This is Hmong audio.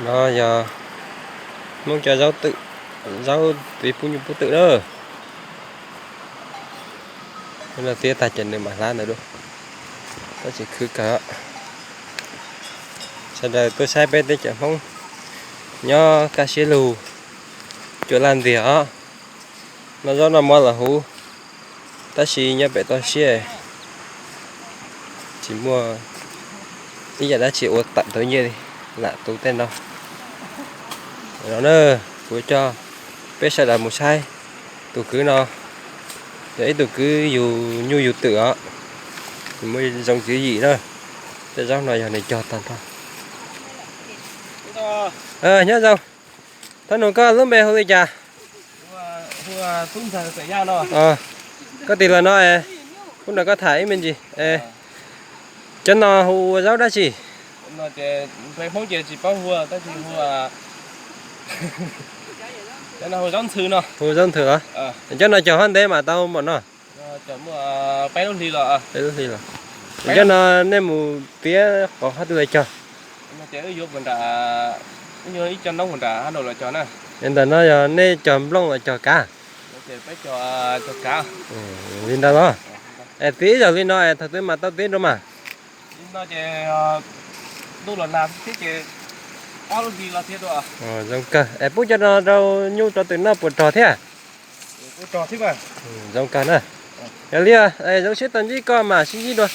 No yog Hmoob cov zaub twm, zaub txiv pub nyuj pub twm na. Los txiav tag ces nws mam hlab ntawd dua. Tab sis khwv kawg. Sawv daws tuaj saib peb teb chaws Hmoob nyob kaj siab lug, cua laj ntxiag os. Noj zaub noj mov los huv, tab sis nyob pem toj siab tsis muaj ib yam dab tsi ua tawm tau nyiaj li lam tu tej no. No na, kuv coj peb sawv daws mus saib tus kwv no, yog ib tug kwv yug nyuj yug twm os, nws muaj zoo tswv yim na. Tej zaub no yog nws cog tag nrho. Nyob zoo, thov nug koj lub npe hu li cas? Koj tis los no es kuv nrog koj tham ib me ntsis. Cov no hu ua zaub dab tsi? Hu zaub ntxhw los? Cov no cog hov ntev mas tau npaum no? Peb lub hli los. Cov no nej mus piav qhov twg los cog? Ntawm no yog nej cog nplooj los cog kav? Li ntawd los? Es txiav ib zaug li no es thaum twg mas tau txiav dua mas? Zoo kawg. Es pub cov no rau nyuj rau twm noj puas rog thiab? Zoo kawg na. Yog li, zoo siab tau ntsib koj mam sib ntsib dua.